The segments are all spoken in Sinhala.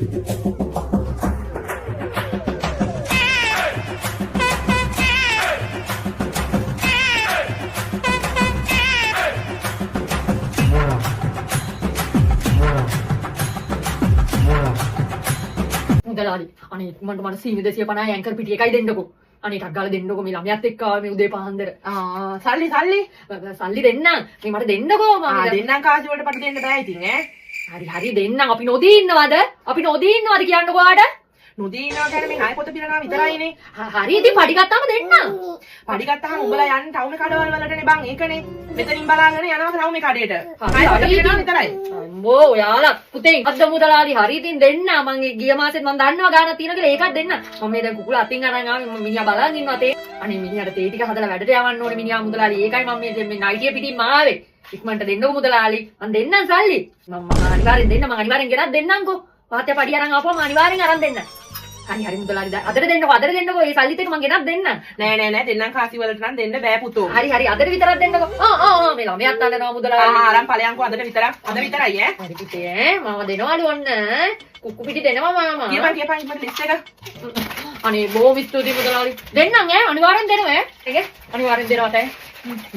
මුදලාලි, අනේ ඉක්මනට මට සීනි 250 ඇන්කර් පිටි එකයි දෙන්නකෝ. අනේ ටක් ගාලා දෙන්නකෝ, මේ ළමයාත් එක්ක ආවේ මේ උදේ පාන්දර. ආ, සල්ලි සල්ලි. සල්ලි දෙන්නම්. මේ මට දෙන්නකෝ මම. ආ, දෙන්නම්. කාසි වලට පටු දෙන්න බෑ ඉතින් ඈ. හරි හරි, දෙන්නම්. අපි නොදී ඉන්නවද? අපි නොදී ඉන්නවද කියන්නකෝ ඔයාට? නොදී ඉන්නවා කියන්නේ මේ ණය පොත පිරනවා විතරයිනේ. හරි ඉතින්, පඩි ගත්තාම දෙන්නම්. පඩි ගත්තාම උඹලා යන්නේ ටවුමේ කඩවල් වලටනේ බං, ඒකනේ. මෙතනින් බලාගෙන යනවා ටවුමේ කඩේට. ණය පොත පිරනවා විතරයි. අම්බෝ, ඔයාලා පුතේ අද්ද මුදලාලි, හරි ඉතින් දෙන්න. මං ඒ ගිය මාසෙත් මං දන්නවා ගානක් තියෙනවා කියලා, ඒකත් දෙන්න. මම මේ දැන් කුකුල අතින් අරන් ආවේ. මම මිනිහා බලන් ඉන්නවා තේ. අනේ මිනිහට තේ ටික හදලා වැඩට යවන්න ඕනේ මිනිහා මුදලාලි. ඒකයි මම මේ මේ නයිටිය පිටින්ම ආවේ. ඉක්මනට දෙන්නකෝ මුදලාලි. මං දෙන්නම් සල්ලි. මං මං අනිවාර්යෙන් දෙන්න. මං අනිවාර්යෙන් ගෙනත් දෙන්නම්කෝ. මහත්තයා පඩි අරන් ආපුවම අනිවාර්යෙන් අරන් දෙන්න. හරි හරි මුදලාලි, අදට දෙන්නකෝ, අදට දෙන්නකෝ. ඒ සල්ලිත් එක්ක මං ගෙනත් දෙන්නම්. නෑ නෑ නෑ, දෙන්නම්. කාසි වලට නම් දෙන්න බෑ පුතෝ. හරි හරි, අදට විතරක් දෙන්නකෝ. ආ ආ ආ, මේ ළමයාත් අඬනවා මුදලාලි. ආ, අරන් ඵලයන්කෝ, අදට විතරක්. අද විතරයි ඈ. හරි පුතේ ඈ, මම දෙනවලු ඔන්න. කුක්කු පිටි දෙනවා මාමා. කියපන් කියපන් ඉක්මනට ලිස්ට් එක. අනේ බොහොම ස්තුතියි මුදලාලි. දෙන්නම් ඈ, අනිවාර්යෙන් දෙනවා ඈ. ඒක අනිවාර්යෙන් දෙනවා තේ.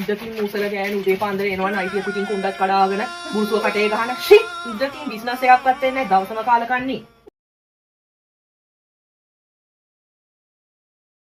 ඉදකින් මූසල ගෑනු උදේ පාන්දර එනවා නයිටිය පිටින් කුණ්ඩක් කඩාගෙන බුරුසුව කටේ ගහන. ෂි, ඉදකින් බිස්නස් එකක්වත් වෙන්නේ නැහැ, දවසම කාලා කන්නේ.